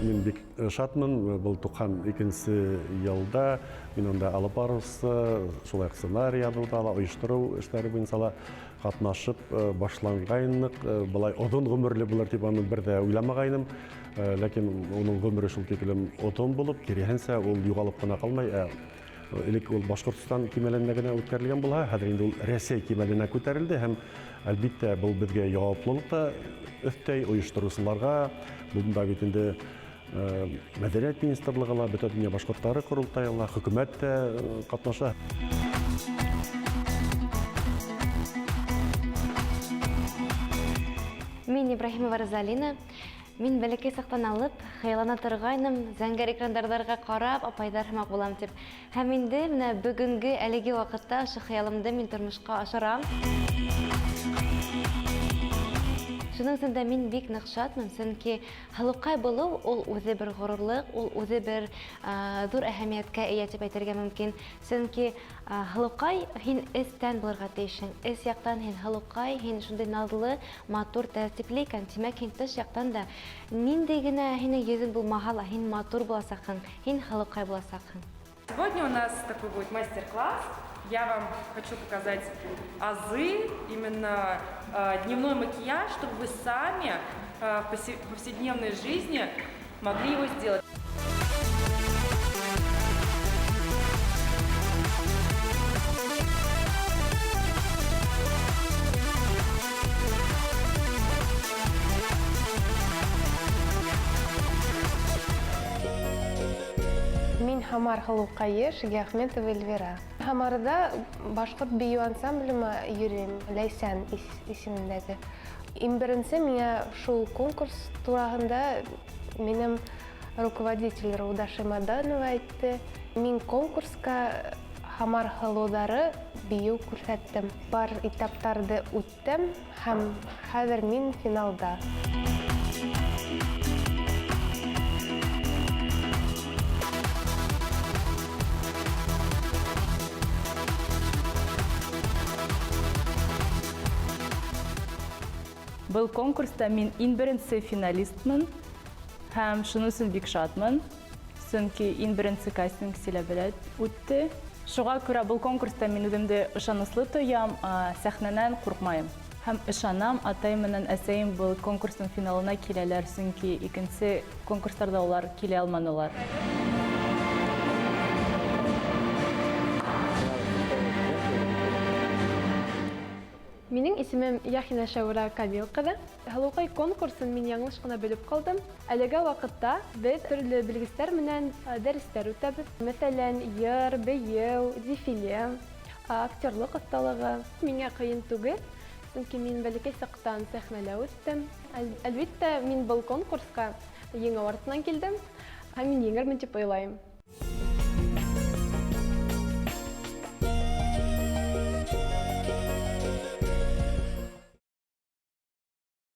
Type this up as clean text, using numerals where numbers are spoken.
Мин бик шатмын, был 92 йылда мин унда алып барыусы, шулай уҡ сценарий яҙыуҙа ла, ойоштороу эштәре буйынса ла ҡатнашып башланғайныҡ. Былай оҙон ғүмерле булыр тип аны бер ҙә уйламағайным. Ләкин уның ғүмере шул тиклем оҙон булып, киреһенсә, ул юғалып ҡына ҡалмай, ә элек ул Башҡортостан кимәлендә генә үткәрелгән булһа, хәҙер инде ул Рәсәй кимәленә күтәрелде һәм, әлбиттә, был беҙгә яуаплылыҡ та өҫтәй ойоштороусыларға. Бында бит инде Мәҙәниәт министрлығы ла, Бөтә донъя башҡорттары ҡоролтайы ла, хөкүмәт тә ҡатнаша. Мин Ибраһимова Розалина. Мин бәләкәй саҡтан алып хыяллана торғайным, зәңгәр экрандарға ҡарап, апайҙар һымаҡ булам тип. Һәм инде менә бөгөнгө әлеге ваҡытта ошо хыялымды мин тормошҡа ашырам. Шуның өсөн дә мин бик ныҡ шатмын, сөнки һылыуҡай булыу ул үҙе бер ғорурлыҡ, ул үҙе бер ҙур әһәмиәткә эйә тип әйтергә мөмкин. Сөнки һылыуҡай һин эстән булырға тейешһең. Эс яҡтан һин һылыуҡай, һин шундай наҙлы, матур, тәртипле икән, тимәк, һин тыш яҡтан да ниндәй генә һинең йөҙөң булмаһа ла, һин матур буласаҡһың, һин һылыуҡай буласаҡһың. Сегодня у нас такой будет мастер-класс. Я вам хочу показать азы, именно дневной макияж, чтобы вы сами в повседневной жизни могли его сделать. Мин Һамар һылыуҡайы Шигиәхметова Эльвира. Һамарҙа башҡорт бейеү ансамблемә йөрөйөм, Ләйсән исемендәге. Иң беренсе миңә шул конкурс тураһында минең руководитель Рауда Шаймарданова әйтте. Мин конкурсҡа Һамар һылыуҙары бейеү күрһәттем. Бар этаптарҙы үттем һәм хәҙер мин финалда. Был конкурста мин иң беренсе финалистмын һәм шуның өсөн бик шатмын, сөнки иң беренсе кастинг Силәбелә үтте. Шуға күрә был конкурста мин үҙемде ышаныслы тоям, сәхнәнән ҡурҡмайым. Һәм ышанам, атайым менән әсәйем был конкурстың финалына киләләр, сөнки икенсе конкурстарҙа улар килә алманылар. Минең исемем Яхина Шәүрә Камил ҡыҙы. Һылыуҡай конкурсын мин яңылыш ҡына белеп ҡалдым. Әлеге ваҡытта беҙ төрлө белгестәр менән дәрестәр үтәбеҙ. Мәҫәлән, йыр, бейеү, дефиле, актерлыҡ оҫталығы. Миңә ҡыйын түгел, сөнки мин бәләкәй саҡтан сәхнәлә үҫтем. Әлбиттә, мин был конкурсҡа еңеү артынан килдем һәм мин еңермен тип уйлайым.